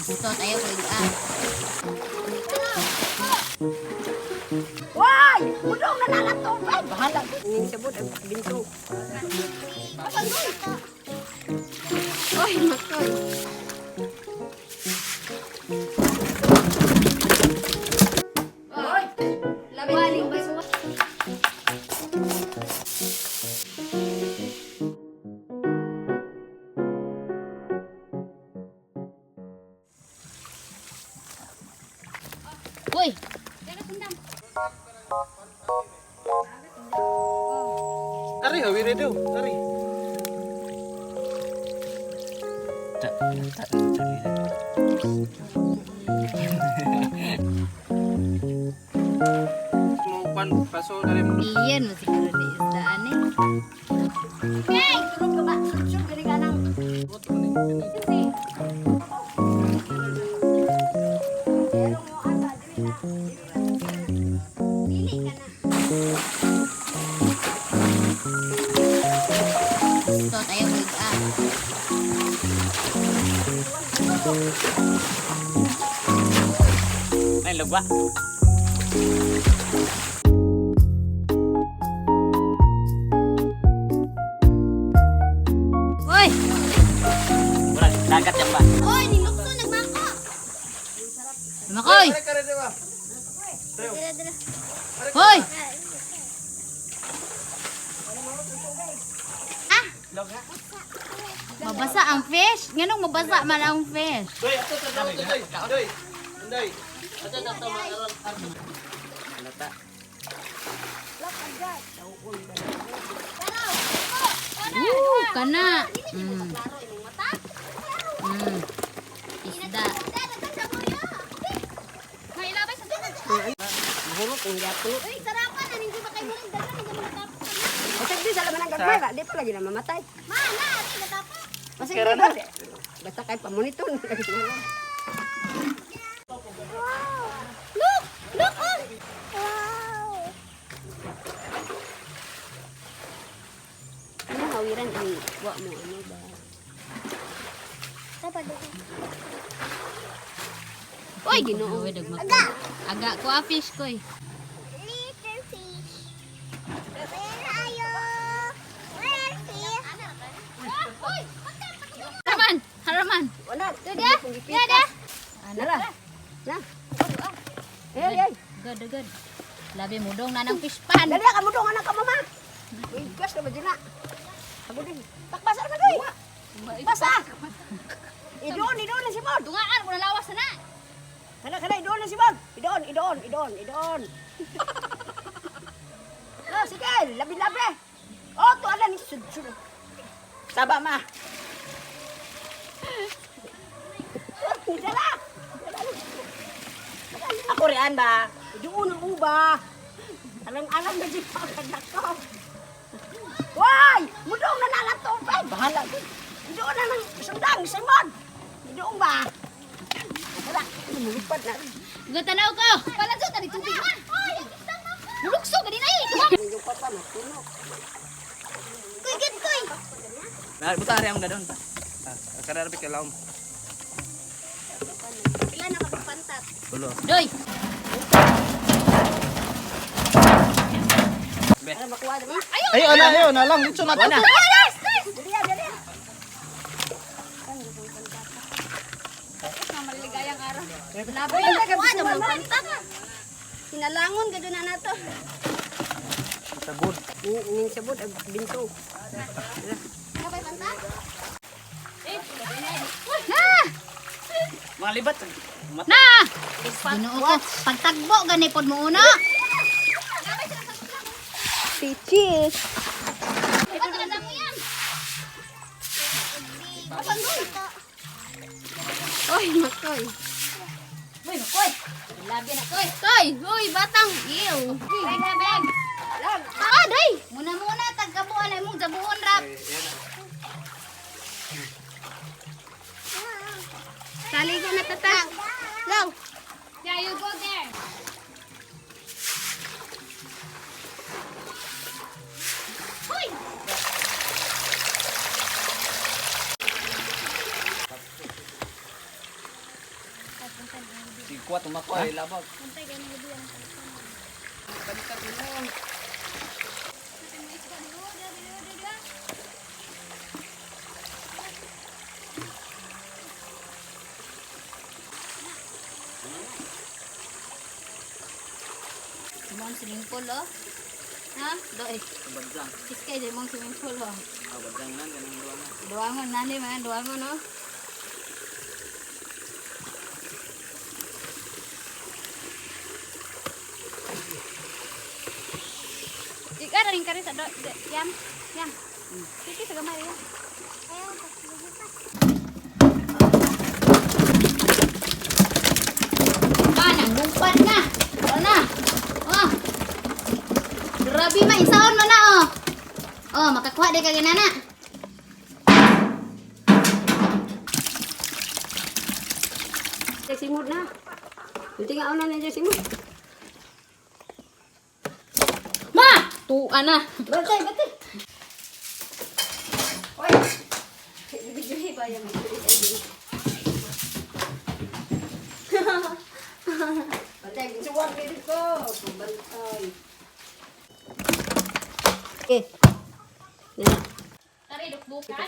Butot ayaw ko ah. Why? Mudong na nalang tubig. Bahala. Ning sabot ang binto. Oy, makoy. Hoy. Labi ba? Uy! Ari, hawire daw. Ari. Mo pan paso dari mo. Iyan mo siguro ni isdaan eh. Hey, tulog ka ba? Sud gani ka nang. Dili ka na. Butot ayaw ko ah. Ay, lugwa. Uy! Wala, dagat yan ba? Uy, nilukso nagmako. Makoy! Hoy! Ah! Mabasa ang fish? Nganong mabasa man ang fish? Doy, ato sa daw, doy. Doy. Doy. Ato sa daw Alata. Kana. Isda. Mahulog ang yato. Uy, sarapan na ninyo ba kayo rin daghan ninyo mga tapos. Basag di sa laman ang gagmay ba? Di pa lagi na mamatay. Ma, na, di natapos. Basag di ba? Basta kay pamonitor. Look! Look oh! Wow! Ano hawiran ang wa mo ano ba? Uy, Ginoo. Aga. Aga ko a fish ko eh. Little fish. Where are you? Where fish? Haraman, haraman. Wala. Dada, dada. Nala. Na. Hey, hey. Good, good. Labi mo dong na ng fish pan. Dali ka mo dong anak ka mama. Uy, gas na ba dyan na? Ako din. Takbasa na doy. Basa. Idoon, idoon na si Bon. Tungaan ko na lawas na na. Kana kana idoon na si Bon. Idoon, idoon, idoon, idoon. Ah, sige, labi-labi. Oh, to ala ni sud sud. Saba ma. Dala. Ako riyan ba? Idoon ang uba. Alang-alang na di pa kadako. Why? Mudong na nalang tubig. Bahala. Idoon na ng sundang, Simon. Idoon ba? Wala, lumulupad na. Gatanaw ko. Pala jud tani tubig na. Mulukso gani na eh. Yung papa matunog. Kuy, good, kuy. Nah, buta ari ang gadon pa. Ah, kada rabi kay laom. Pila na kapantat. Tulo. Doy. Para makuha naman. Ay, ana, ayo na lang dito na. Wala. Dali ya, dali ya. Labi. Kuha na mga pantat. Hinalangon gado na nato. Sabod. Ning sabot ang binto. Kapay pantat? Na! Mga libat. Na! Ginoo ko. Pagtagbo gani pod mo una. Si cheese. Ba't ka mo yan? Oy, makoy. Uy, makoy. Labi na koy. Koy, uy, batang. Ew. Beg, beg. Ah, day. Muna-muna tagkabuan ay mong jabuon rap. Sali ka na tata. Go. Yeah, you go there. Hoy! Sige, kuha tumako ay labag. Mong swimming pool oh. Ha? Doy. Badyang. Iskay di mong swimming pool oh. Ah, badyang nan ganang duwa na. Duwangon nani man, duwangon oh. Ika rin kari sa do, yam, yam. Sige sa gamay yam. Ah, nanggumpad na. Wala na. Oh. Grabe ma, insaon mo na oh. Oh, makakuha di ka ginana. Simod na. Hindi nga una na simod. Ma! Tuwa na. Bantay, bantay. Oy. Video ba yan? Bantay, suwag dito ko. Bantay. Okay. Na. Tari, dukdukan.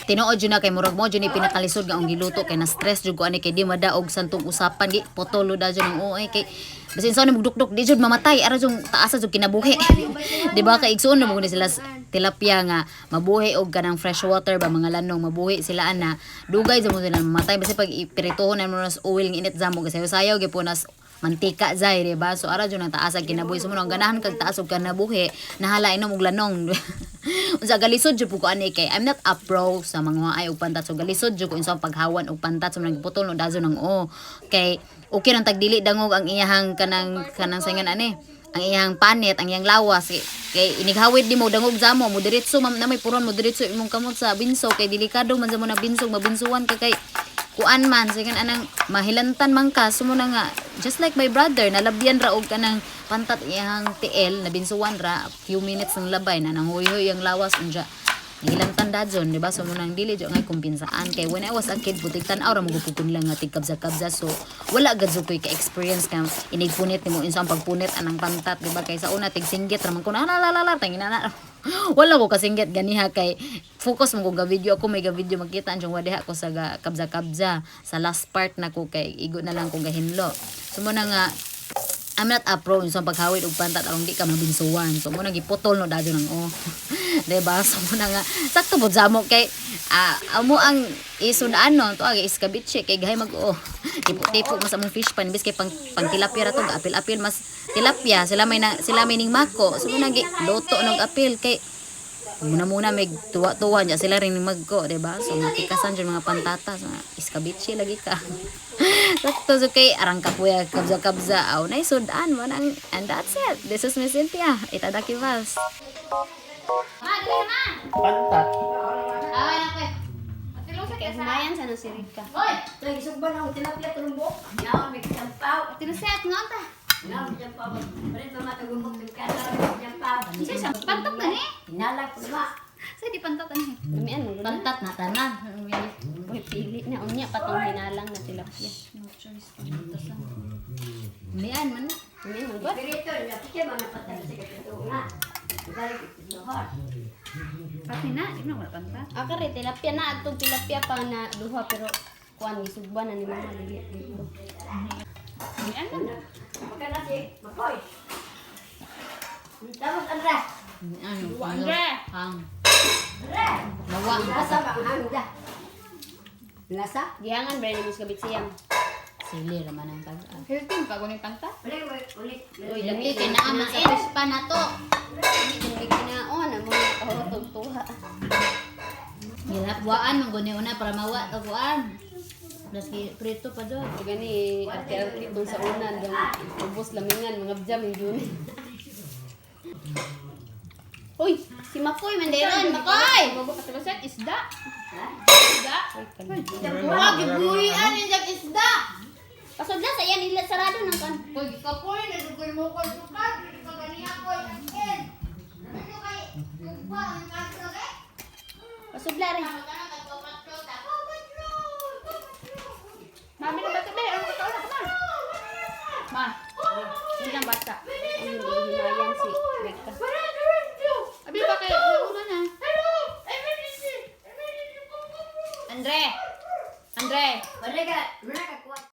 Tinuod jud na kay murag mo jud ni pinakalisod nga ang giluto kay na stress jud ko ani kay di madaog santong usapan gi potolo da jud ang uay kay basin sa ni mugdukduk di jud mamatay ara jud taasa jud kinabuhi. Di ba kay igsuon na mo ni sila tilapia nga mabuhi og kanang fresh water ba mga lanong mabuhi sila ana dugay jud mo sila mamatay basta pag ipirituhon na mo nas oil nga init zamo kasi sayaw gyud nas mantika zay di ba? So ara jud ang taas ang kinabuhi. So mo ang ganahan kag taas og kinabuhi nahala inom og lanong. Unsa galisod jud pud ko ani kay I'm not a pro sa mga ay og pantat. So galisod jud ko unsa ang paghawan og pantat. So nagputol no dazo nang o kay okay rang tagdili dangog ang iyahang kanang kanang saingan ani ang iyang panit, ang iyang lawas kay, kay inighawid nimo dangog zamo mo diretso ma'am na may puron mo diretso imong kamot sa binso kay delikado man sa mo na binsog mabinsuan ka kay kuan man sige anang mahilantan man ka. So mo na nga just like my brother nalabyan ra og kanang pantat iyang tiel nabinsuan ra few minutes ng labay na nanghuy-huy ang lawas unja nahilantan dadyon, di ba? So mo nang dili jud ngay kumpinsaan kay when I was a kid butig tan-aw ra mo gupukon lang nga tig kabza-kabza. So wala gad jud koy ka experience nga inigpunit nimo unsa ang pagpunit anang pantat, di ba? Kay sa una tig singgit ra man ko na la la la tangina na. Wala ko kasinggit ganiha kay focus mo ko ga video ako may ga video makita ang wadiha ko sa ga kabza-kabza sa last part na ko kay igo na lang ko gahinlo. So mo na nga I'm not a pro sa paghawid og pantat aron di ka mabinsuwan. So mo na giputol no dadyo nang oh. Diba? So mo na nga sakto pud sa mo kay amo ang isundaan no to ag iskabitche kay gahay mag oh. Tipo-tipo mas among fish pan bis kay pang, pang tilapia ra to apil-apil mas tilapia sila may na, sila may ning mako. So mo na gi luto nog apil kay muna muna may tuwa-tuwa niya sila rin magko, 'di ba? So matikasan jud mga pantata, so, iskabitche lagi ka. Sakto so kay arang kapuya kabza kabza aw nay sudan mo nang and that's it. This is Miss Cynthia. Itadakimasu. Ma, dali na ma. Pantat. Away na ko. Kaya sa nang si Rika. Hoy, Nagisugban ang tilapia tulumbok. Naon may kasampaw. tinuset nga ta. Naon may kasampaw. Palit mama tagumbok ng kasa may kasampaw. Isa siya, pantat na ni. Hinalak ko ba? Sa di pantat na ni. Lamian mo na. Pantat na tanan. Uy, pili na unya patong hinalang na tilapia. No choice. Mian man. Lamian mo ba? Pirito, niya piche ba napatay sa kapito nga. Balik lohor. Pati na, di na wala pantat. Akari tilapia na adtong tilapia pa na duha pero kuan gisugba na ni mama dili dito. Mian man. Maka na si Makoy. Tapos Andre. Ano? Andre. Hang. Andre. Mawa ang Lasa ba ang hangda? Lasa? Gihangan ba ni Miss Kabitsiyam? Sili ra man ang tag-a. Healthy pa kuning pantat. Ulit, ulit. Uy, Lami kay naa man sa fish pan nato. Dili kinaon amo na kahurot tuha. Gilapwaan man guni una para mawa taguan. Das gi prito pa jud. O gani arte-arte tong sa una dong ubos lamingan mga bjam yung juni. Uy, si Makoy manderon, Makoy. Bobo ka tinuset isda. Isda. Wa gibuhian ni jag isda. Pasod na sa iyan ila sarado nang kan. Koy gikapoy na dugoy mo koy sukad, dili ka ganiha koy angkel. Dito kay tugba ang kadto eh. Pasod la rin. Magana kadto patro ta. Ma. Yun ang bata. Ay, hindi hinayan si Becca. Abi ba kay una na? Andre. Andre. Wala ka, wala ka kuwan.